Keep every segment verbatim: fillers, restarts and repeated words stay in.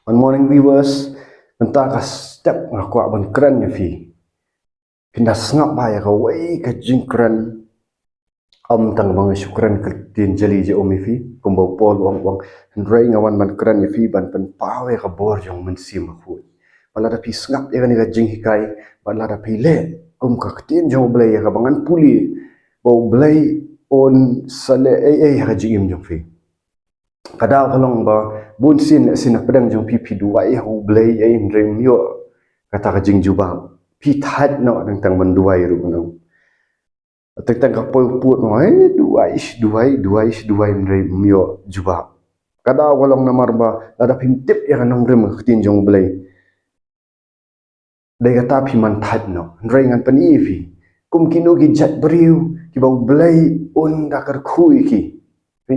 Good morning, viewers. Mynta ka step nga kwah ban kren ïa phi. Phin da sngap ba ïa kawei ka jingkren. Ym tang ba nga shu kren ka ktien jali jong u ïa phi, kumba u Paul u ong, u ong, hynrei nga wan ban kren ïa phi ban pynpaw ïa ka bor jong u Mynsiem Bakhuid. Bad lada phi sngap ïa kane ka jinghikai, bad lada phi leh kum ka ktien jong U Blei ïa kaba ngan pule, ba U Blei un sa leh ei ei ha ka jingim jong phi. Ka daw ka long ba bun sien, sien na pdeng jong phi, phi duwai ha U Blei, eh, hynrei ym ïoh kata ka jingjubab. Phi thait noh tang tang ban duwai ruh noh. Tang tang ka poi u pud noh, eh, duwai, ish, duwai, duwai, ish, duwai, hynrei ym ïoh jubab. Ka daw ka long namar ba lada phim tip ïa ka nongrim ka ktien jong U Blei, dei kata phi man thait noh. Hynrei ngan pyni ïa phi kum kino ki jait briew kiba U Blei un da kyrkhu ïa ki. Phi?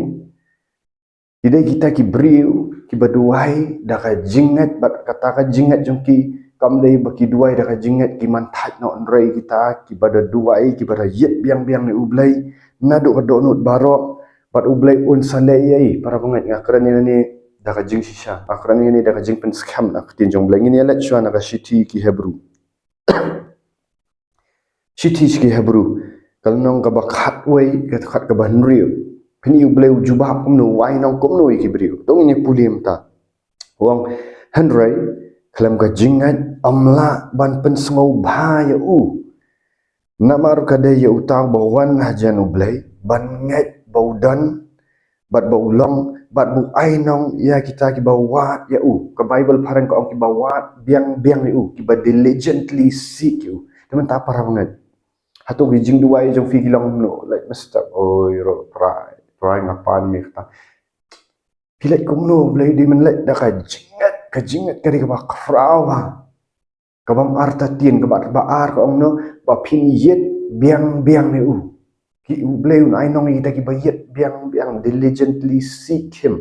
Ki dei kita ki briew kiba duwai da ka jingngeit, bad kata ka jingngeit jong ki kam dei ba ki duwai da ka jingngeit, ki man thait noh, hynrei kita kiba da duwai, kiba da ïeit biang biang na U Blei naduh ka dohnud baroh, bad U Blei un sa leh ei ei. Para bangeit, nga kren ïa kane da ka jingshisha, nga kren ïa kane da ka jingpynskhem na ka ktien jong U Blei. Ngin ïa leit shuwa na ka Shithi ki Hebru. Shithi sha ki Hebru, ka lynnong kaba khatwei, ka dkhot kaba hynriew. Phin ïohi U Blei u jubab kumno, u ai nong kumno ïa ki briew. To ngin ïa pule mynta. U ong, hynrei khlem ka jingngeit ym lah ban pynsngewbha ïa u. Namar ka dei ïa uta uba wan hajan U Blei ban ngeit ba u don, bad ba u long, bad ba u ai nong ïa kita kiba wad ïa u. Ka Baibl phareng ka ong kiba wad biang biang ïa u, kiba diligently seek ïa u. Te mynta para bangeit, hato ki jingduwai jong phi ki long kumno? Leit mynstep, oi, ro, Trai, Trai, nga pan ïa kata. Phi leit kumno, U Blei? Dei men leit da ka jingngeit, ka jingngeit ka dei kaba khraw bha. Kaba artatien, kaba, kaba ar ka ong kumno, ba phin ïeit biang biang ïa u. Ki, U Blei un ai nong ïa kita kiba ïeit biang biang, diligently seek him.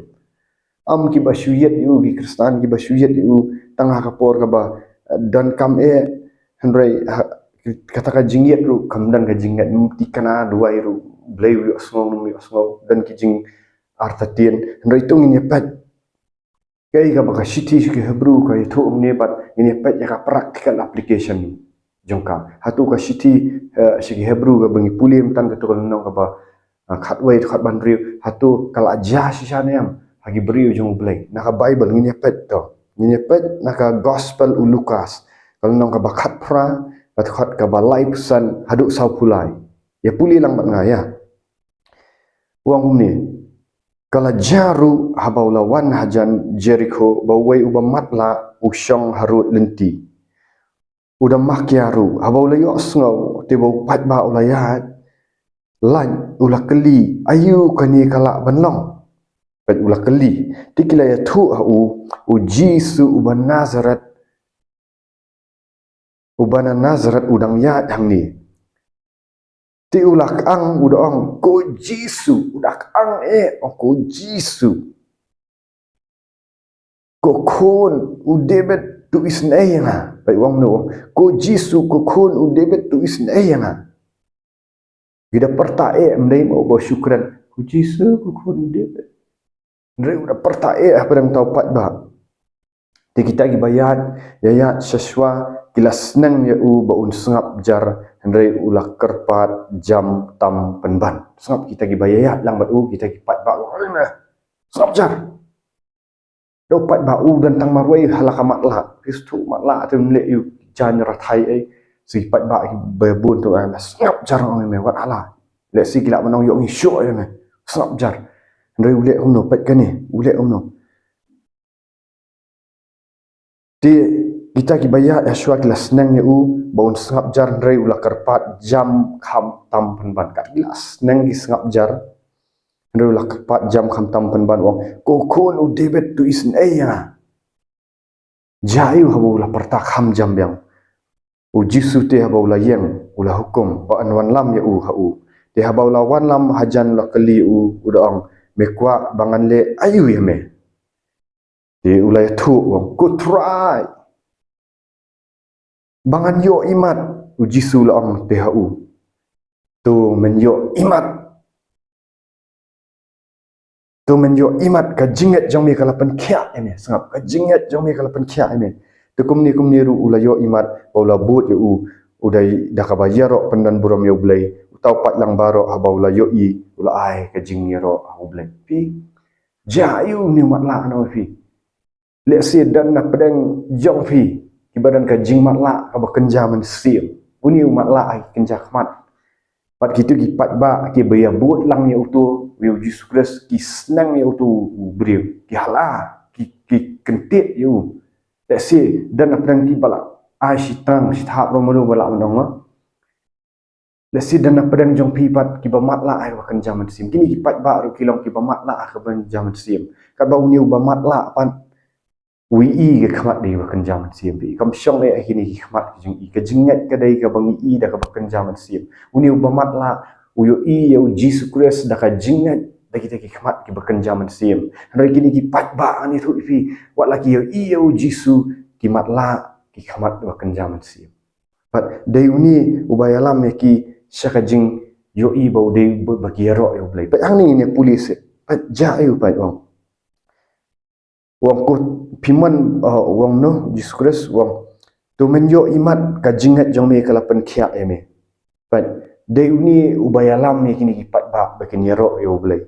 Ym kiba shu ïeit ïa u, ki Khristan kiba shu ïeit ïa u tang ha ka por kaba, eh, donkam eh, hynrei ha, kata ka jingïeit ruh kam don ka jingngeit, ym thikna duwai ruh, Blei u ïohsngew ne ym ïohsngew, don ki jingartatien, hynrei to ngin ïa peit. Kaei kaba ka Shithi sha ki Hebru ka ïathuh hangne, bad ngin ïa peit ïa ka practical application jong ka. Hato ka Shithi, eh, sha ki Hebru kaba ngi pule mynta, kato ka lynnong kaba, eh, khatwei, dkhot ba hynriew, hato ka la jia shisha ne em ha ki briew jong U Blei? Na ka Baibl ngin ïa peit to. Ngin ïa peit na ka Gospel u Lukas, ka lynnong kaba khatphra, ka dkhot kaba laiphew san haduh sawphew lai. Ïa pule lang bad nga ïa. U ong kumne. Ka la jia ruh haba u la wan hajan Jerikho, ba uwei uba matlah u shong harud lynti. U da makia ruh, haba u la ïohsngew, te ba u paidbah u la ïaid, lait, u la kylli, aïu kane ka lah ban long? Peit, u la kylli. Te ki la ïathuh ha u, U Jisu uba Nasaret, uba na Nasaret u dang ïaid hangne. Te u la kyang, u da ong, ko Jisu, u da kyang eh, ong, ko Jisu, ko khun u David, to isynei ïa nga. Peit u ong kumno, ko Jisu, ko khun u David, to isynei ïa nga. Ki da pyrta eh, ym dei mo ba shu kren, ko Jisu, ko khun u David. Hynrei u da pyrta eh hapdeng uta u paidbah. Te kita kiba ïaid, ïaid sha shuwa ki la sneng ïa u ba un sngap jar, hynrei u la kyrpad jam tam pynban. Sngap, kita kiba ïaid lang bad u, kita ki paidbah, u ong, sngap jar. Da u paidbah, u don tang marwei ha la ka matlah. Phi sngewthuh matlah te ym leh ïa u jaiñ rathai ei. Sa ki paidbah kiba bun to, eh, sngap jar, ong ïa me, wat hala. Lehse ki lah ban ong, ïoh ngi shoh ïa me. Sngap jar. Hynrei u leh kumno, peit kane, u leh kumno. Te kita kiba ïaid ha shuwa ki la sneng ïa u ba un sngap jar, hynrei u la kyrpad jam kham tam pynban. Kat ki la sneng ki sngap jar, hynrei u la kyrpad jam kham tam pynban, u ong, ko khun u David, to isynei ïa nga. Jia ïa u haba u la pyrta kham jam biang. U Jisu te haba u la ïeng, u la hukum ba yn wanlam ïa u ha u. Te haba u la wanlam hajan, u la kylli ïa u, u da ong, me kwah ba ngan leh aïu ïa me? Te u la ïathuh, u ong, ko Trai, ba ngan ïoh imat. U Jisu u la ong te ha u, to men ïoh imat. To men ïoh imat ka jingngeit jong me ka la pynkhiah ïa me. Sngap, ka jingngeit jong me ka la pynkhiah ïa me. To kumne kumne ruh u la ïoh imat ba u la bud ïa u, u dei da kaba ïaroh pyndon burom ïa U Blei. Uta u paidlang baroh haba u la ïohi u la ai ka jingïaroh ha U Blei. Phi, jia ïa une u matlah na phi. Lehse don na pdeng jong phi kiba don ka jingmatlah kaba kynja mynsiem. Une u matlah ha ki kynja khmat. Bad kito ki paidbah kiba ïa bud lang ïa uto, ïa U Jisu Khrist, ki sneng ïa uto u briew, ki hala, ki, ki kyntait ïa u. Lehse don na pdeng kiba la ai shi tang, shi thap, ruh mano ba la ong ma. Lehse don na pdeng jong phi pat kiba matlah ha kaba kynja mynsiem. Kine ki paidbah ruh ki long kiba matlah ha kaba kynja mynsiem. Katba une uba matlah pat u ïohi ka khmat da kaba kynja mynsiem. Phi, kam shong eh ha kine ki khmat ki jong i. Ka jingngeit ka dei kaba ngi ïohi da kaba kynja mynsiem. Une uba matlah u ïohi ïa U Jisu Khrist da ka jingngeit da kita ki khmat kiba kynja mynsiem. Hynrei kine ki paidbah hangne, to phi, wat la ki ïohi ïa U Jisu, ki matlah ki khmat da kaba kynja mynsiem. Bad dei une uba ïalam ïa ki sha ka jingïohi ba u dei ba, ba ki ïaroh ïa U Blei. Bad hangne ngin ïa pule seh. Bad jia ïa u, bad u ong. U ong, ko phi mon, uh, u ong, no, Jisu Khrist u ong, to men ïoh imat ka jingngeit jong me ka la pynkhiah ïa me. Bad dei une uba ïalam ïa kine ki paidbah ba kin ïaroh ïa U Blei.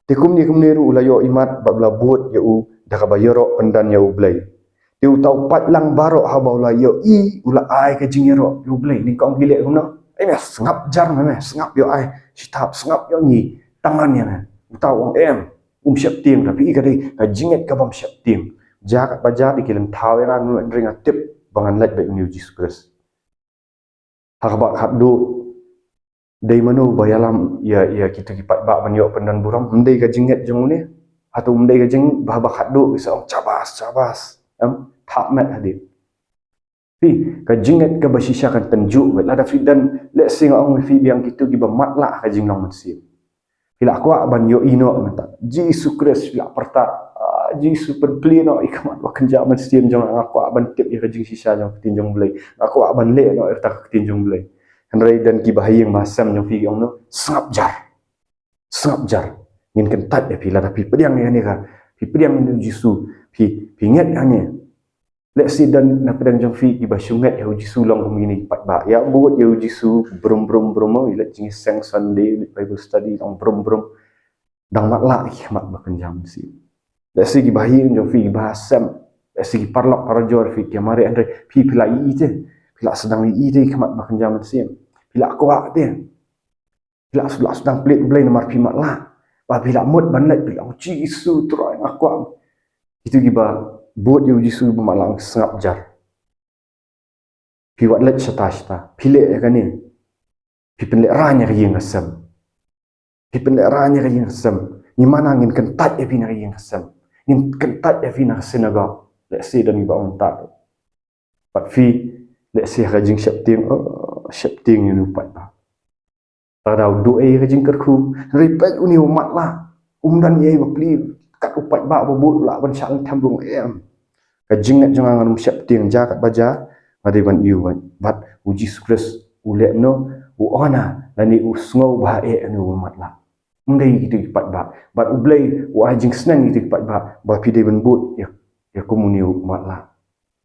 Te kumne kumne ruh u la ïoh imat bad u la bud ïa u da kaba ïaroh pyndon ïa U Blei. Te uta u paidlang baroh haba u la ïohi u la ai ka jingïaroh ïa U Blei. Nyngkong ki leh kumno? Em, ïa sngap jar me, me sngap, ïoh ai shi thap, sngap, ïoh ngi tang ngan ïa me. Uta u ong em, um sheptieng, tapi ka dei ka jingngeit kabym sheptieng. Jia katba jia, te ki lynthaw ïa nga, nga ring, nga tip ba ngan leit bad une U Jisu Khrist. Ha kaba khatduh, dei mano ba ïalam ïa, ïa kito ki paidbah ban ïoh pyndon burom? Ym dei ka jingngeit jong une? Hato ym dei ka jingngeit ba, ba khatduh ki sa ong, shabas, shabas, em, thap met hadien? Phi, ka jingngeit kaba shisha kan tynjuh beit. Lada phi don, lehse nga ong ïa phi, biang kito kiba matlah ha ka jinglong mynsiem. Phi la kwah ban ïohi noh mynta Jisu Khrist, phi la pyrta, ah, Jisu, pynplie noh ïa ka khmat ba kynja mynsiem jong nga, nga kwah ban tip ïa ka jingshisha jong ka ktien jong U Blei, nga kwah ban leh noh ïa kata ka ktien jong U Blei. Hynrei don kiba ha ïing ba ha sem jong phi ki ong, no, sngap jar. Sngap jar. Ngin kyntait ïa phi lada phi pdiang ïa kane ka, phi pdiang ïa U Jisu, phi, phi ngeit ïa kane. Lehse don na pdeng jong phi kiba shu ngeit ïa U Jisu long kum kine ki paidbah. Ïa bud ïa U Jisu brum brum brum, ïa leit jingïaseng Sunday, ïa leit Bible study, long brum brum. Dang matlah ki khmat ba kynja mynsiem. Lehse kiba ha ïing jong phi, kiba ha sem, lehse ki paralok parajor phi ki mareh, hynrei phi, phi la ïohi te, phi la sdang ïohi te ki khmat ba kynja mynsiem. Phi la kwah te. Phi la, la sdang plie U Blei namar phi matlah. Ba phi la mut ban leit, phi la ong, Jisu Trai, nga kwah. Kito kiba bud ïa U Jisu ba matlah, sngap jar. Phi wat leit shata shata. Phi leh ïa kane, phi pynlehraiñ ïa ka ïing ka sem. Phi pynlehraiñ ïa ka ïing ka sem. Ngi mana ngin kyntait ïa phi na ka ïing ka sem. Ngin kyntait ïa phi na ka synagogue. Lehse don kiba ong kumta. Bad phi, lehse ha ka jingsheptieng, oh, sheptieng ïa une u paidbah. Lada u duh ei ka jingkyrkhu, hynrei peit une u matlah, um don ei ba plie, kat u paidbah ba bud u lah ban shah lynti bun, em. Ka jingngeit jong nga ngan ym sheptieng, jia katba jia, nga dei ban ïohi. Bad U Jisu Khrist u leh kumno? U ong lane u sngew ba haei une u matlah. Ym dei kito ki paidbah. Bad U Blei u ai jingsneng ïa kito ki paidbah ba phi dei ban bud ïa, ïa kum une u matlah.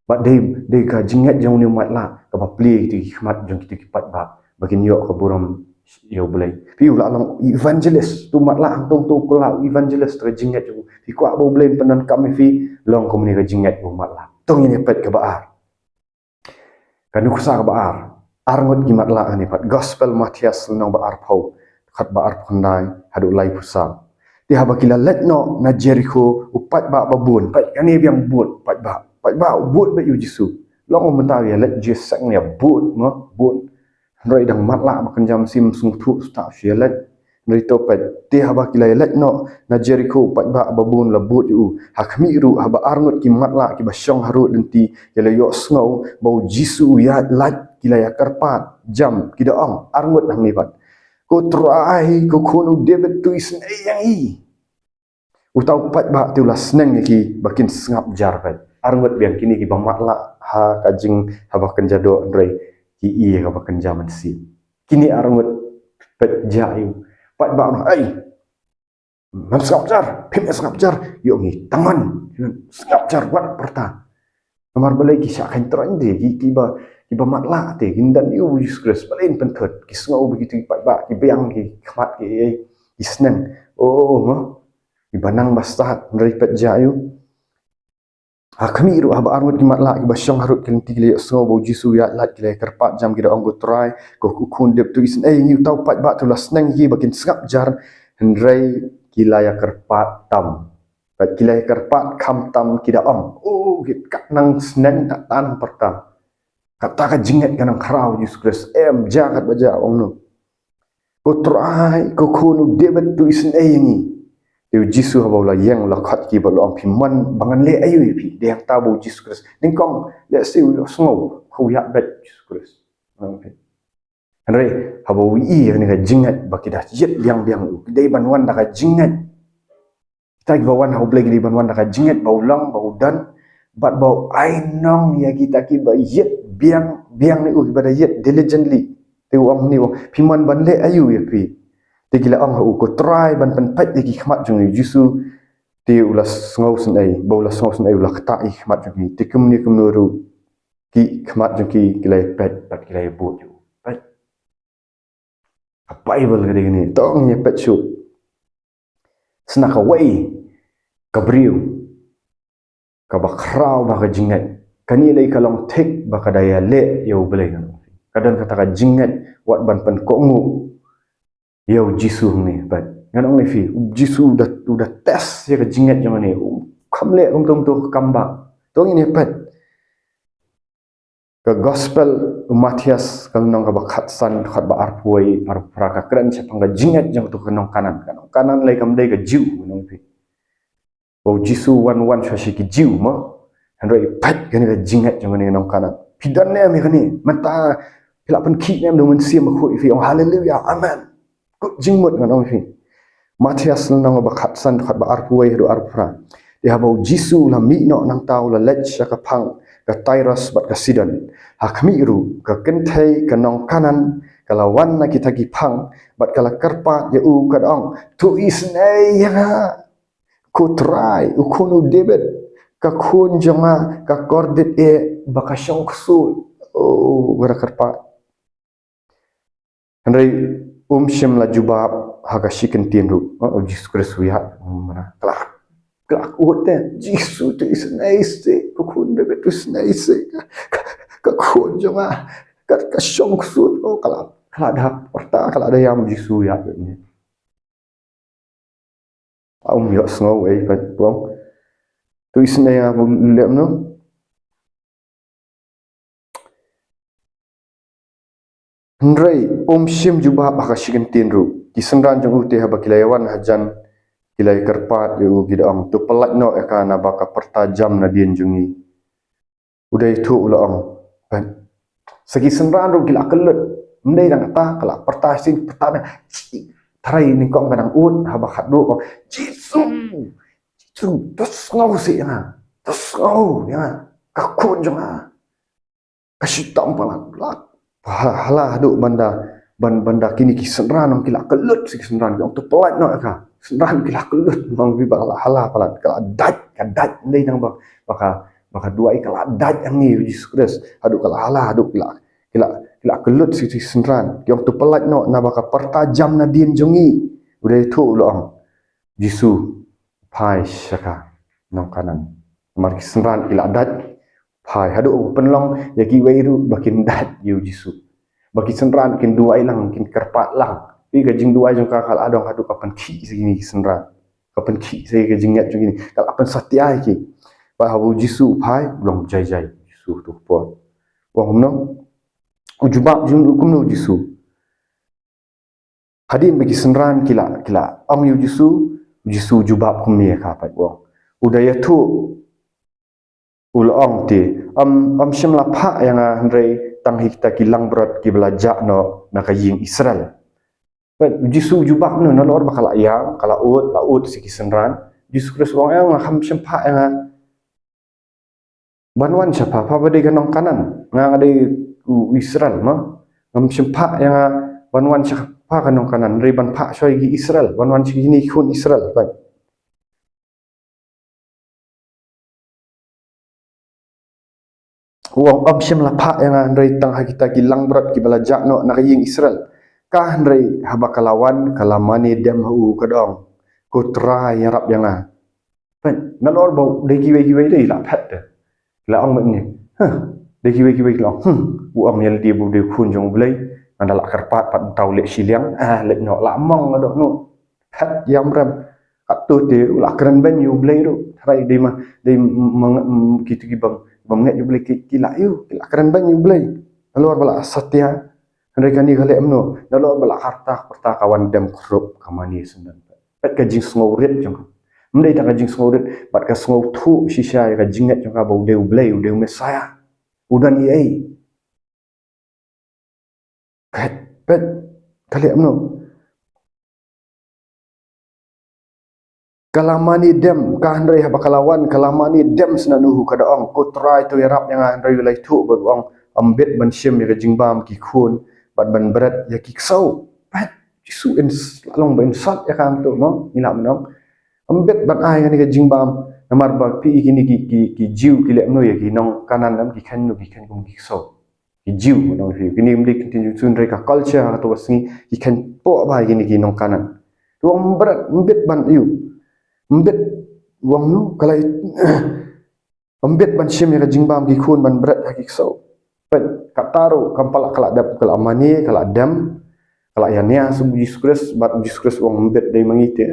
Bad dei, dei ka jingngeit jong une u matlah kaba plie ïa kito ki khmat jong kito ki paidbah ba kin ïoh ka burom ïa U Blei. Phi, u lah long evangelist, uto u matlah hangto, uto u kylla u evangelist, ka jingngeit jong u. Phi kwah ba U Blei un pyndonkam ïa phi, long kum une ka jingngeit u matlah. To ngin ïa peit kaba ar. Ka nuksa kaba ar. Arngut ki matlah hangne pat. Gospel Mathaios lynnong ba arphew, dkhot ba arphew khyndai haduh laiphew saw. Te haba ki la leit noh na Jerikho, u paidbah ba bun, peit kane biang bud, paidbah, paidbah u bud beit ïa U Jisu. Long, mynta ïa leit jingïaseng ïa bud, mo, bud. Hynrei dang matlah ba kynja mynsiem, sngewthuh, stad shu ïa leit. Hynrei to peit, te haba ki la ïa leit noh na Jerikho, u paidbah ba bun u la bud ïa u. Ha khmih ruh, haba arngut ki matlah kiba shong harud lynti ki la ïohsngew ba U Jisu u ïaid lait, ki la ïa kyrpad jam, ki da ong, arngut hangne pat, Ko Trai, ko Khun u Dabid, to isynei ïa ngi. Uta u paidbah te u la sneng ïa ki ba kin sngap jar, peit. Arngut biang kine kiba matlah ha ka jing, haba kynja doh, hynrei ki ïohi ïa kaba kynja mynsiem. Kine arngut, peit, jia ïa u. Paidbah u ong, ei, Ngam sngap jar, phim sngap jar, ïoh ngi tang man, sngap jar wat pyrta. Namar balei ki shah khein troiñ te, ki, kiba, kiba matlah te, kin don ïa u Jisu Khrist, balei yn pynthut, ki sngew ba kito ki paidbah, ki biang ki khmat ki, ki sneng. Oh, mo. Kiba nang ba stad, hynrei peit ïa u. Ha khmih ruh haba arngut ki matlah kiba shong harud ki lynti ki la ïohsngew ba u Jisu u ïaid lait ki la ïa kyrpad jam ki da ong ko Trai, ko, ko khun dep, to isynei ïa ngi, uta u paidbah te u la sneng ïa ki ba kin sngap jar, hynrei ki la ïa kyrpad tam. Bad ki la ïa kyrpad khamtam ki da ong, oh, kit kat nang sneng, kat nang pyrta. Kata ka jingngeit ka nang khraw Jisu Khrist, em, jia kat ba jia, ong no. Ko Trai, ko khun u David, to isynei ïa ngi. Te u Jisu haba u la ïeng u la khot ki bad u la ong, phi mon ba ngan leh aïu ïa phi? Dei hangta ba u Jisu Khrist, nyngkong lehse u ïohsngew, u ïaid beit Jisu Khrist. Hynrei haba u ïohi ïa kane ka jingngeit ba ki da ïit biang biang ïa u, ki dei ban wan da ka jingngeit. Kita kiba wan ha U Blei ki dei ban wan da ka jingngeit ba u long, ba u don, bad ba u ai nong ïa kita kiba ïit biang biang ïa u, kiba da ïit diligently. Te u ong hangne, u ong, phi mon ban leh aïu ïa phi? Te ki la ong ha u, ko Trai, ban pynpeit ïa ki khmat jong ngi. U Jisu te u la sngewsynei, ba u la sngewsynei u la ktah ïa ki khmat jong ki. Te kumne kumne ruh ki khmat jong ki ki la ïa peit bad ki la ïa bud ïa u. Peit. Ka Baibl ka dei kane, to ngin ïa peit shuh. Sngap kawei ka briew kaba khraw bha ka jingngeit. Kane lei ka long thik ba ka da ïaleh ïa U Blei, ngan ong ïa phi. Ka don kata ka jingngeit wat ban pynkohnguh ïa U Jisu hangne, peit. Ngan ong ïa phi, U Jisu u da, u da test ïa ka jingngeit jong kane. Um kham leh kumto kumto ka kam bah. To ngin ïa peit. Ka Gospel u Mathaios, ka lynnong kaba khatsan, dkhot ba arphew wei, arphew phra, ka kren shaphang ka jingngeit jong uto u nong Kanaan. Ka nong Kanaan lei kam dei ka Jiw, ngan ong ïa phi. Ba u Jisu u wan, u wan shuwa sha ki Jiw mo. Hynrei peit kane ka jingngeit jong kane ka nong Kanaan. Phi don ne em ïa kane? Mynta phi lah pynkhih ne em da U Mynsiem Bakhuid ïa phi? Ong haleluya, amen. Kut jingmut, ngan ong ïa phi. Mathaios lynnong ba khatsan, dkhot ba arphew wei haduh arphew phra. Te haba u Jisu u la mih noh nangta, u la leit sha ka phang ka Tyrus bad ka Sidon. Ha khmih ruh ka kynthei ka nong Kanaan ka la wan na kita ki phang bad ka la kyrpad ïa u, ka da ong, to isynei ïa nga, ko Trai, u khun u David, ka khun jong nga ka kordit eh ba ka shong ksuid. Oh, ka da kyrpad. Hynrei um shym la jubab ha ka shi kyntien ruh. Oh, u Jisu Khrist u ïaid, um, mana, ka la, ka la ud te, Jisu, to isynei seh, ko khun David, to isynei seh, ka, ka, ka khun jong nga ka, ka shong ksuid. Oh, ka la, ka la da pyrta, ka la da ïam, u Jisu u ïaid bad ne. Um ïohsngew ei pat, u ong, to isynei ïa nga, bym leh kumno. Hynrei um shym jubab ha ka shi kyntien ruh. Ki synran jong u te haba ki la ïa wan hajan, ki la ïa kyrpad ïa u, ki da ong, to pyllait noh ïa ka, naba ka pyrta jam nadien jong ngi. U da ïathuh, u la ong, peit. Sa ki synran ruh ki la kyllut. Ym dei tang kata, ka la pyrta shisien, pyrta na. Tharai nyngkong ka dang ud, haba khatduh ka ong, Jisu, Jisu, to sngew seh ïa nga. To sngew ïa nga, ka khun jong nga ka shitom palat. La ha-, hala haduh ban da, ban, ban da kine ki synran, ong, ki la kyllut, sa ki synran ki ong, to pyllait noh ïa ka. Synran ki la kyllut, ong, ba ka la hala palat, ka la dait, ka dait, ym dei tang ba, ba ka, ba ka duwai, ka la dait hangne ïa u Jisu Khrist. Haduh ka la hala, haduh ki la, ki la, ki la kyllut sa ki synran. Ki ong, to pyllait noh, naba ka pyrta jam nadien jong ngi. U da ïathuh, u la ong, Jisu, phai sha ka nong Kanaan. Namar ki synran ki la dait, phai. Haduh u pynlong ïa kiwei ruh ba kin dait ïa u Jisu. Ba ki synran kin duwai lang, kin kyrpad lang. Phi, ka jingduwai jong ka ka la don haduh ka pynkhih sa kine ki synran. Ka pynkhih sa ka jingngeit jong kine. Ka la pynsatia ïa ki. Bad haba u Jisu u phai, u long jai jai u Jisu ha kato ka por. U ong kumno? U jubab jong u kumno u Jisu? Hadien ba ki synran ki la, ki la ong ïa u Jisu, u Jisu u jubab kumne ïa ka, peit, u ong. U da ïathuh, u la ong te, ym, ym shym la phah ïa nga hynrei tang hi kita ki langbrot kiba la jah noh na ka ïing Israel. Peit, u Jisu u jubab kumno, nalor ba ka la ïam, ka la ud, la ud sa ki synran. U Jisu Khrist u ong, eh, ngam shym phah ïa nga ban wan sha pha, pha ba dei ka nong Kanaan, nga nga dei u Israel mo. Ngam shym phah ïa nga ban wan sha pha, Phah ka nong Kanaan, hynrei ban phah shuwa ïa ki Israel, ban wan sha kine ki khun Israel, peit. U ong, ym shym la phah ïa nga hynrei tang ha kita ki langbrot kiba la jah noh na ka ïing Israel. Ka hynrei haba ka la wan, ka la mane dem ha u, ka da ong, Ko Trai, ïarap ïa nga. Peit, nalor ba dei kiwei kiwei dei la phet te. La ong mynne. Huh. Dei kiwei kiwei la ong. Hmm. U ong ïa lade ba u dei u khun jong U Blei. Ngan da la kyrpad pat, uta u leh shiliang. Ah, leh noh, la mong la doh noh. Phet ïam rem. Katto te u la kren beiñ ïa U Blei ruh. Trai dei ma, dei ma, ma, ma, kito ki bym, bym ngeit ïa U Blei ki, ki la ïoh, ki la kren beiñ ïa U Blei. Nalor ba la satia. Hynrei kane ka leh kumno? Nalor ba la kyrta, kyrta ka wan dem khrup, ka mane syndon. Peit ka jingsngewrit jong ka. Ym dei tang ka jingsngewrit, bad ka sngewthuh shisha ïa ka jingngeit jong ka ba u dei U Blei, u dei u Messiah. U don ei ei. Peit, peit, ka leh kumno? Ka la mane dem, ka hynrei haba ka la wan, ka la mane dem syndon u, ka da ong, Ko Trai, to ïarap ïa nga, hynrei u la ïathuh bad u ong, Ym bit ban shim ïa ka jingbam ki khun, bad ban bret ïa ki ksew. Peit, Jisu ins-, la long ba insult ïa ka hangto, no? Ngi lah ban ong. Ym bit ban ai kane ka jingbam, namar ba phi i kine ki, ki, ki Jiw ki leh kumno ïa ki nong Kanaan, lam ki kheiñ kumno, ki kheiñ kum ki ksew. Ki Jiw, nong phi. Kine ym dei ki ktien jong Jisu, hynrei ka culture ha kato ka sngi, ki kheiñ poh bha ïa kine ki nong Kanaan. To ym bret, ym bit ban ïoh. Ym bit, u ong no, ka la ym bit ban shim ïa ka jingbam ki khun, ban bret ïa ki ksew. Peit, kata ruh kam pat la, ka la dep, ka la mane, ka la dem, ka la ïania sha u Jisu Khrist, bad u Jisu Khrist u ong, ym bit, dei ma ngi te.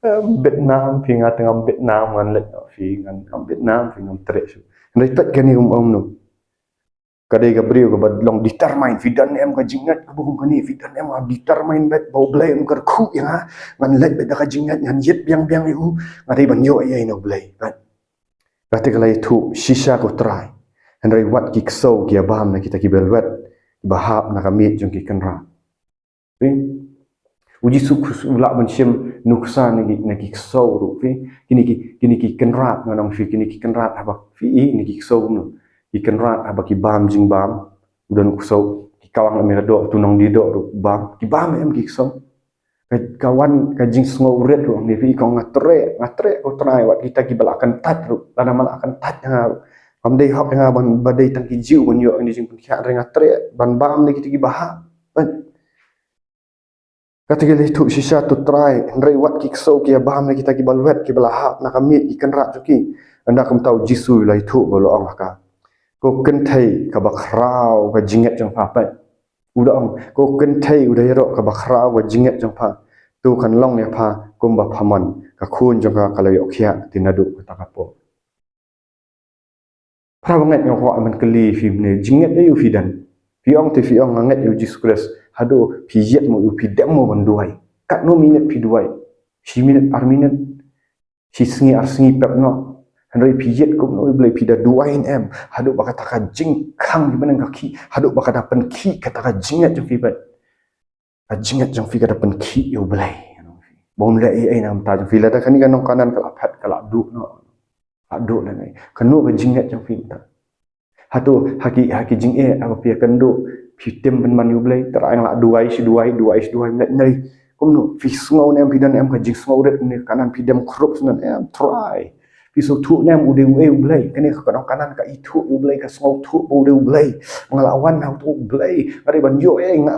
Eh, ym bit nam phi, nga te ngam bit nam, ngan leit noh phi, ngan, ngam bit nam phi, ngam treh shuh. Hynrei peit kane u ong no. Ka dei ka briew kaba long determine, phi don em ka jingngeit kaba kum kane, phi don em, nga determine beit ba U Blei un kyrkhu ïa nga, ngan leit beit da ka jingngeit, ngan ïit biang biang ïa u, nga dei ban ïoh ei ei na U Blei. Peit. Kata ka la ïathuh shisha, Ko Trai. Hynrei wat ki ksew ki ïa bam na kita kiba lwet, kiba hap na ka miej jong ki kynrad. Phi? U Jisu Khrist u lah ban shim nuksa na ki, na ki ksew ruh, phi. Kine ki, kine ki kynrad, ngan ong phi, kine ki kynrad haba, phi i, kine ki ksew kumno. Ki kynrad haba ki bam jingbam, u don u ksew, ki kawang ïa ka doh, uto u nongdie doh ruh bam, ki bam em ki ksew. Ka, ka wan ka jingsngewrit ruh, ne phi, kong, nga treh, nga treh, Ko Trai, wat kita kiba la kyntait ruh, lada ma la kyntait ïa nga ruh. Kam dei hok ïa nga ban, ba dei tang ki Jiw ban ïoh ïa kane ka jingpynkhiah, hynrei nga treh ban bam na kita kiba hap. Peit. Kata ka la ïathuh shisha, To Trai, hynrei wat ki ksew ki ïa bam na kita kiba lwet, kiba la hap na ka miej ki kynrad jong ki. Ynda kumta u Jisu u la ïathuh bad u la ong ha ka, Ko kynthei kaba khraw ka jingngeit jong pha, peit. U da ong, Ko kynthei, u da ïaroh, kaba khraw ka jingngeit jong pha. To kan long ïa pha kumba pha mon. Ka khun jong ka ka la ïoh khiah te naduh kata ka por. Phra bangeit nga kwah ban kylli phi mynne, jingngeit aïu phi don? Phi ong te phi ong nga ngeit ïa u Jisu Khrist. Haduh phi ïit mo, ïa u phi dem mo ban duwai? Katno minit phi duwai? Shi minit, ar minit, shi sngi, ar sngi, pep noh. Hynrei phi ïit kumno ïa u Blei, phi da duwai ne em? Haduh ba kata ka jingkhang jong phi ban ka khih, haduh ba ka da pynkhih kata ka jingngeit jong phi, peit. Ka jingngeit jong phi ka da pynkhih ïa u Blei. Ba um leh ei ei na ka bynta jong phi, lada kane ka nong Kanaan ka la phet, ka la duh noh. Ka la duh lane. Kano ka jingngeit jong phi mynta? Hato, ha ki, ha ki jingeh, haba phi ïakynduh, phi tim pynban ïa u Blei, Trai nga la duwai shi duwai, duwai shi duwai, mynta ne. Kumno, phi sngew ne em, phi don em ka jingsngewrit ne, Kanaan phi dem khrup syndon em, Trai. Phi sngewthuh ne em u dei uei u Blei? Kane ka nong Kanaan ka ithuh ïa u Blei, ka sngewthuh ba u dei u Blei. Nga la wan ha uto u Blei, nga dei ban ïoh ei, nga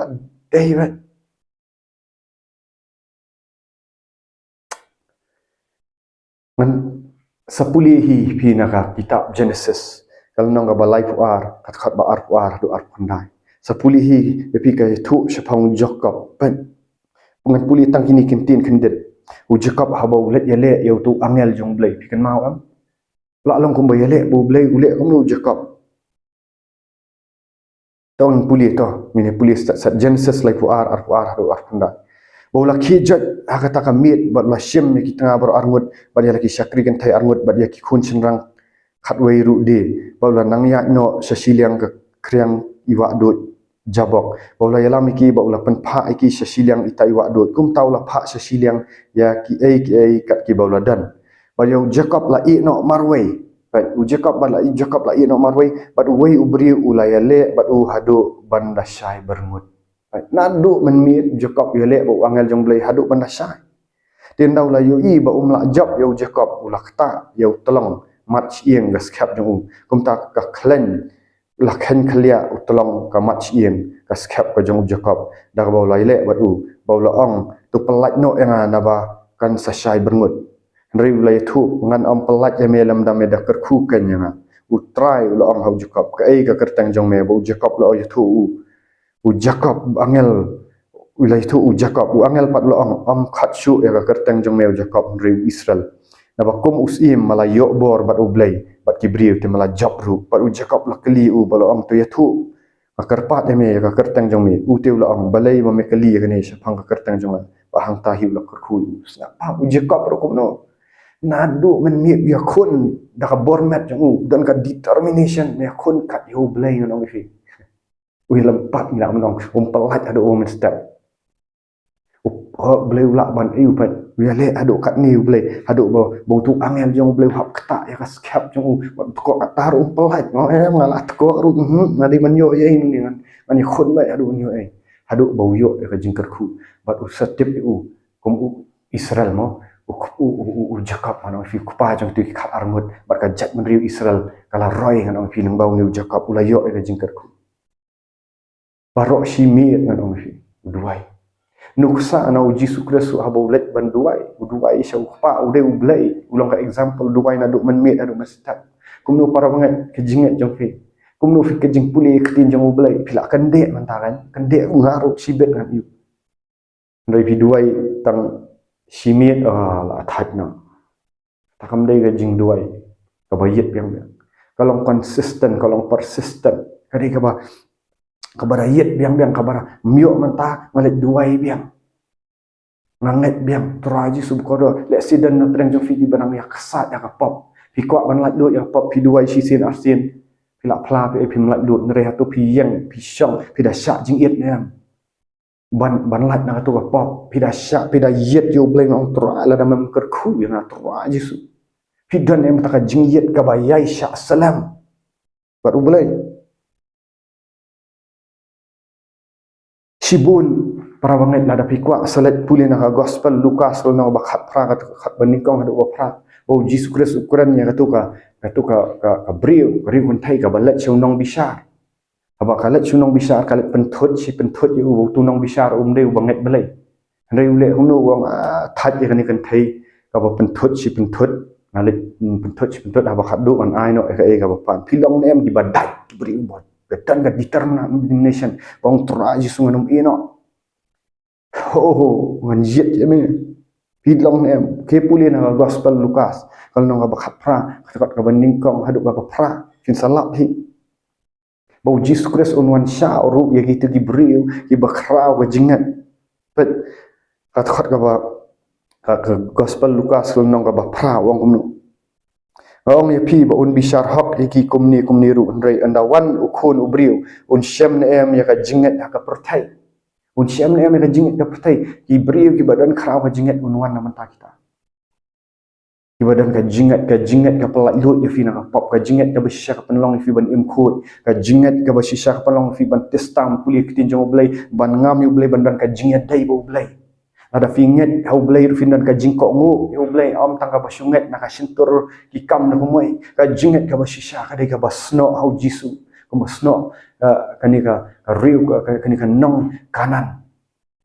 dei beit. Ngan sa pule hi phi na ka kitab Genesis, ka lynnong kaba laiphew ar, ka dkhot ba arphew ar haduh arphew khyndai. Sa pule hi ïa phi ka ïathuh shaphang u Jakob. Peit. Ngan pule tang kine ki ktien khyndiat. U Jakob haba u leit ïaleh ïa uto u angel jong u Blei, phi kynmaw em? La long kumba ïaleh bad u Blei, u leh kumno u Jakob? To ngin pule to, ngin ïa pule sat sat, Genesis laiphew ar, arphew ar haduh arphew khyndai. Ba u la khie joit ha kata ka miet, bad u la shim ïa ki tnga baroh arngut, bad ïa la ki shakri kynthei arngut, bad ïa ki khun shynrang khatwei ruh de, bad u la nang ïaid noh sha shiliang ka khriang i wahduid Jabok. Bad u la ïalam ïa ki, bad u la pynphah ïa ki sha shiliang ita i wahduid. Kumta u la phah sha shiliang ïa kiei kiei kat kiba u la don. Bad ïa u Jakob la ïeh noh marwei. Bad u Jakob, bad la, Jakob la ïeh noh marwei, bad uwei u briew u la ïaleh bad u haduh ban da shai byrngut. Naduh mynmiet u Jakob u ïaleh bad u angel jong U Blei haduh ban da shai. Te ynda u la ïohi ba um lah jop ïa u Jakob, u la ktah ïa u tlong mat shyieng ka skhem jong u. Kumta ka khleiñ, la kheiñ khlieh u tlong ka mat shyieng ka skhem ka jong u Jakob, da kaba u la ïaleh bad u, ba u la ong, to pyllait noh ïa nga naba kan sa shai byrngut. Hynrei u la ïathuh, ngan ym pyllait ïa me lymda me da kyrkhu keiñ ïa nga. U Trai u la ong ha u Jakob, kaei ka kyrteng jong me? Bad u Jakob u la ïathuh, u u Jakob, u angel u la ïathuh, u Jakob. U angel pat u la ong, ym khot shuh ïa ka kyrteng jong me u Jakob, hynrei u Israel. Naba kum u syiem ma la ïoh bor bad U Blei bad ki briew, te ma la jop ruh. Bad u Jakob u la kylli u bad u la ong, to ïathuh, nga kyrpad ïa me ïa ka kyrteng jong me. U te u la ong, balei ba me kylli ïa kane shaphang ka kyrteng jong nga? Bad hangta hi u la kyrkhu ïa u. Sngap pat u Jakob ruh kumno. Naduh mynmiet u ïakhun da ka bor met jong u, don ka determination, me ïakhun kat ïa U Blei, ngan ong ïa phi. U ïalam pat, ngi lah ban ong, um pyllait haduh u mynstep. U, u Blei u lah ban ïa u pat, u ïaleh haduh katne U Blei, haduh ba, ba utu u angel jong U Blei u hap ktah ïa ka skhem jong u, bad u tkoh katta ruh um pyllait, nga, eh, nga lah tkoh ruh, mhm, nga dei ban ïoh ei ei ne ngan, ngan ïakhun beit haduh ngan ïoh ei. Haduh ba u ïoh ïa ka jingkyrkhu, bad u sa tip ïa u kum u Israel mo, u, u, u, u, u Jakob, ngan ong ïa phi, u kpa jong kito ki khatar ngut, bad ka jaitbynriew Israel ka la roi, ngan ong ïa phi, lyngba une u Jakob, u la ïoh ïa ka jingkyrkhu. Baroh shi miet, ngan ong ïa phi, u duwai. Nuksa na u Jisu Khrist ruh haba u leit ban duwai, u duwai sha u Kpa, u dei U Blei, u long ka example duwai naduh mynmiet haduh mynstep. Kumno para bangeit ka jingngeit jong phi? Kumno phi ka jingpule ïa ka ktien jong U Blei? Phi lah kyndit mynta kan, kyndit, nga ruh shibit ngan ïoh. Hynrei phi duwai tang shi miet, ah, la thait noh. Te kam dei ka jingduwai kaba ïit biang biang. Ka long consistent, ka long persistent. Ka dei kaba, kaba da ïit biang biang, kaba da ym ïoh mynta nga leit duwai biang. Nga ngeit biang, Trai Jisu ba kordor, lehse don na pdeng jong phi kiba nang ïa ksat ïa ka pop. Phi kwah ban laitluid ïa ka pop, phi duwai shisien arsien. Phi lah phla, phi, phim laitluid, hynrei hato phi ïeng, phi shong, phi da shah jingit ne em? Ban, ban lait na kato ka pop, phi da shah, phi da ïit ïa U Blei, ngan ong Trai, lada mem kyrkhu ïa nga Trai Jisu. Phi don ne em kata ka jingïit kaba ïai shah slem bad U Blei? Shibun para bangeit, lada phi kwah sa leit pule na ka Gospel Lukas, lynnong ba khatphra, kato ka khatba nyngkong haduh ba phra, ba u Jisu Khrist u kren ïa kato ka, kato ka, ka, ka briew, ka briew kynthei kaba leit sha u nongbishar. Haba ka leit sha u nongbishar, ka leit pynthut shi pynthut ïa u, ba utu u nongbishar um dei uba ngeit Blei. Hynrei u leh kumno, u ong, ah, thait ïa kane ka kynthei kaba pynthut shi pynthut. Nga leit, mm, pynthut shi pynthut, haba khatduh ngan ai noh ïa kaei kaba pan. Phi long ne em kiba dait, ki briew ba, ba don ka determination, ba ong Trai Jisu ngan ym ïeh noh. Ho, ho, ngan ïit ïa me. Phi long ne em? Phi pule na ka Gospel Lukas, ka lynnong kaba khatphra, ka dkhot kaba nyngkong haduh kaba phra. Phin sa lap hi. Ba u Jisu Khrist un wan shah ruh ïa kito ki briew kiba khraw ka jingngeit. Peit, ka dkhot kaba, ka, ka Gospel Lukas, ka lynnong kaba phra, u ong kumno? Nga ong ïa phi ba un bishar hok ïa ki kumne kumne ruh, hynrei ynda wan u Khun u briew, un shem ne em ïa ka jingngeit ha ka pyrthei? Un shem ne em ïa ka jingngeit ha ka pyrthei? Ki briew kiba don khraw ka jingngeit un wan na bynta kita. Kiba don ka jingngeit, ka jingngeit kaba laitluid ïa phi na ka pop, ka jingngeit kaba shisha ka pynlong ïa phi ban im khuid, ka jingngeit kaba shisha ka pynlong ïa phi ban test, ban pule ïa ka ktien jong U Blei, ban ngam ïa U Blei, ban don ka jingïadei bad U Blei. Lada phi ngeit ha U Blei ruh phin don ka jingkohnguh ïa U Blei, ym tang kaba shu ngeit na ka shyntur, ki kam na kumwei. Ka jingngeit kaba shisha ka dei kaba snoh ha u Jisu, kaba snoh, eh, kane ka, ka riew, ka, ka, kane ka nong Kanaan.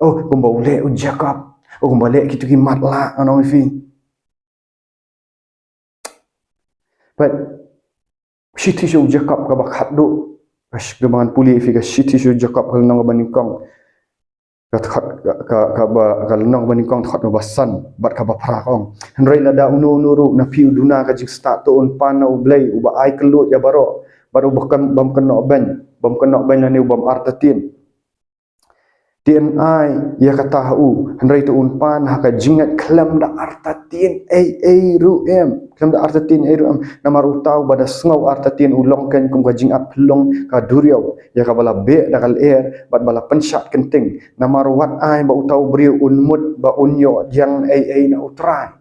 Oh, kumba u leh u Jakob. Oh, kumba leh kito ki matlah, ngan ong ïa phi. Peit, Shithi sha u Jakob kaba khatduh, ka sh-, kaba ngan pule ïa phi, ka Shithi sha u Jakob ka lynnong kaba nyngkong, ka dkhot, ka, ka, kaba, ka lynnong kaba nyngkong, dkhot kaba san bad kaba phra, ka ong: Hynrei lada uno uno ruh na phi u duna ka jingstad, to un pan na U Blei uba ai kylluid ïa baroh, bad uba kyn-, bym kynnoh beiñ, bym kynnoh beiñ lane u bym artatien. Te yn ai ïa kata ha u, hynrei to un pan ha ka jingngeit khlem da artatien ei ei ruh em. Khlem da artatien ei ruh em. Namar uta uba da sngew artatien u long keiñ kum ka jingat phyllung ka duriaw, ïa kaba la beh da ka lyer bad ba la pynshad kynting. Namar wat ai ba uta u briew un mut ba un ïoh ïeng ei ei na U Trai.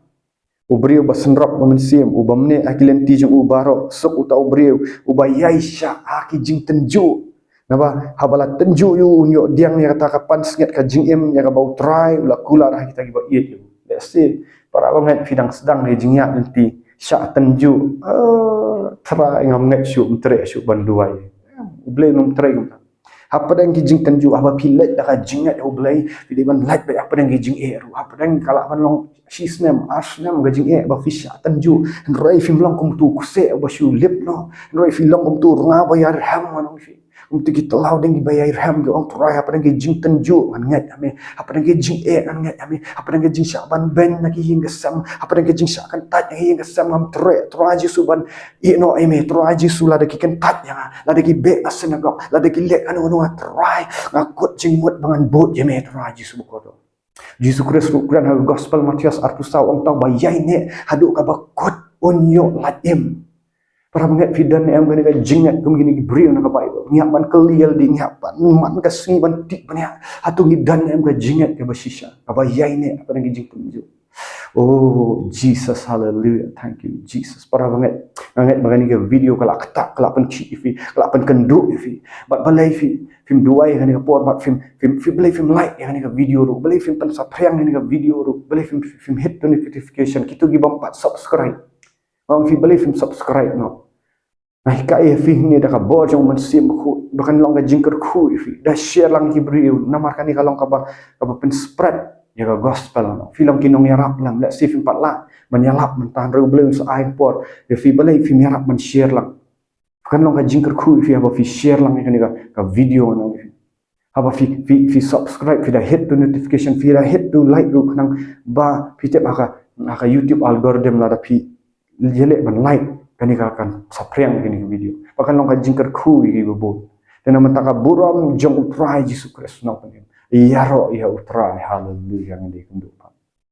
U briew ba synrop ba mynsiem, u bym neh ha ki lynti jong u baroh. Suk uta u briew uba ïaishah ha ki jingtynjuh. Naba haba la tynjuh ïa u, un ïoh diang ïa kata ka pansngiat ka jingim ïa kaba U Trai u la kular ha kita kiba ïeit ïa u. Let's see, para bangeit, phi dang sdang ïa ka jingïaid lynti shah tynjuh. Ah, Trai, ngam ngeit shuh, ym treh shuh ban duwai. U Blei um trei kumta. Hapdeng ki jingtynjuh, haba phi leit da ka jingngeit ha U Blei, phi dei ban leit beit hapdeng ki jingeh ruh. Hapdeng ka lah ban long shi snem, ar snem ka jingeh ba phi shah tynjuh, hynrei phim long kum uto u kseh uba shu lip noh, hynrei phi long kum uto u rnga ba ïairhem, ngan ong ïa phi. Kum uto ki tlaw dieng kiba ïairhem, ki ong, Trai, hapdeng ki jingtynjuh ngan ngeit ha me, hapdeng ki jingeh ngan ngeit ha me, hapdeng ki jingshah ban beiñ na ki ïing ki sem, hapdeng ki jingshah kyntait na ki ïing ki sem, ngam treh, Trai Jisu, ban ïehnoh ïa me, Trai Jisu. Lada ki kyntait ïa nga, lada ki beh na synagog, lada ki leh kano kano, Trai, nga kut jingmut ba ngan bud ïa me, Trai Jisu bakordor. Jisu Khrist ruh u kren ha ka Gospel Mathaios arphew saw, ong, tang ba ïaineh haduh kaba kut un ïoh lait im. Para bangeit, phi don ne em kane ka jingngeit kum kine ki briew na ka Baibl? Ngi hap ban kylli ïalade, ngi hap ban man ka sngi ban tip bniah, hato ngi don ne em ka jingngeit kaba shisha, kaba ïaineh hapdeng ki jingtynjuh? Oh Jesus, hallelujah, thank you Jesus. Para bangeit, nga ngeit ba kane ka video ka la ktah, ka la pynkhih ïa phi, ka la pynkynduh ïa phi. Bad balei phi, phim duwai kane ka por, bad phim, phim, phim, balei phim like ïa kane ka video ruh, balei phim pynsaphriang ïa kane ka video ruh, balei phim, phim hit the notification, kito ki bym pat subscribe. Nga ong ïa phi, balei phim subscribe noh? Nga hikai ïa phi hangne da ka bor jong U Mynsiem Bakhuid ba kan long ka jingkyrkhu ïa phi. Da share lang ïa ki briew, namar kane ka long kaba, kaba pynspread ïa ka gospel noh. Phi long ki nongïarap lem, let's see, phim pat lah ban ïalap mynta, hynrei U Blei un sa ai por ïa phi, balei phim ïarap ban share lang? Kan long ka jingkyrkhu ïa phi haba phi share lang ïa kane ka, ka video, ngan ong ïa phi. Haba phi, phi, phi subscribe, phi da hit the notification, phi da hit the like ruh, khnang ba phi tip ha ka, ha ka YouTube algorithm, lada phi ïaleh ban like, kane ka kan saphriang ïa kane ka video. Ba kan long ka jingkyrkhu ïa kiba bun. Te namar kata, ka burom jong U Trai Jisu Khrist, nongpynim, ïaroh ïa U Trai. Haleluya, ngi dei kynduh.